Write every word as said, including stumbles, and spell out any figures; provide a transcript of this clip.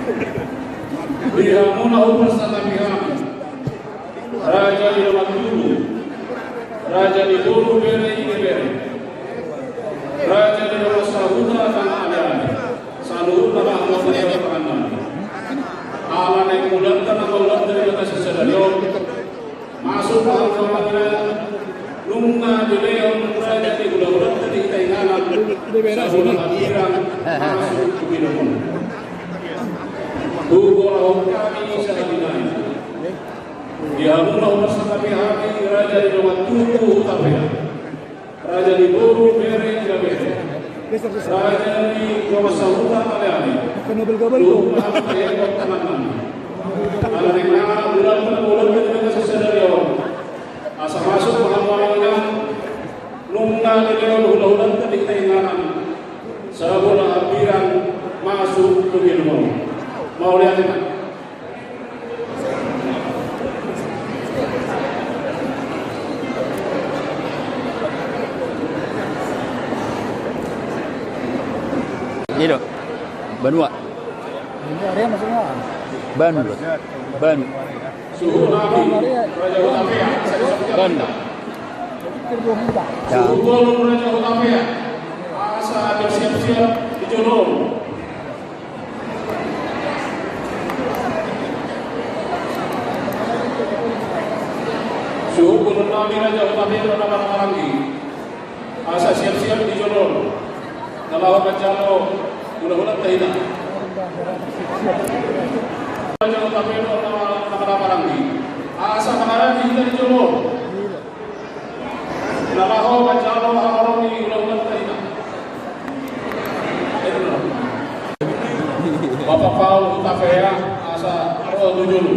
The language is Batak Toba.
Di hamuna huparsangapi hami, raja ni dongan tubu, raja ni boru, bere, ibebere, raja ni dongan sahuta, amang, aleale, saluhutna ma hamu na di tangan nami. Ala naeng ulaonta na mauliate di bagasan sadari on, masuk ma hamu amang, nunga dilehon raja ni hulahulanta di hita inganan, sabola hambirang masuk tu ginjang on. Huboan hami sahabinan. Di hamuna huparsangapi hami, raja ni dongan tubu, Hutapea, raja ni boru, bere, ibebere, raja ni dongan sahuta, aleale, saluhutna ma hamu na di tangan nami. Ala naeng ulaonta na mauliate di bagasan sadari on, asa masuk ma hamu amang, nunga dilehon hulahulanta di hita inganan, sabola hambirang masuk tu ginjang on. Mauliate ma. Ilo. Banua. Banua. Banua. Suhut nami, raja Hutapea. Banua. Ya. Suhut bolon, raja Hutapea. Asa bersiap-siap di jolo on. Suhut bolon nami, raja Hutapea, na marhahamaranggi. Asa siap-siap di jolo on. Na laho manjalo hulahulanta hita. Raja Hutapea, na marhahamaranggi. Asa mangarani hita di jolo on. Na laho manjalo hahamaranggi hulahulanta hita. Bapak Paul Hutapea, asa ro tu jolo.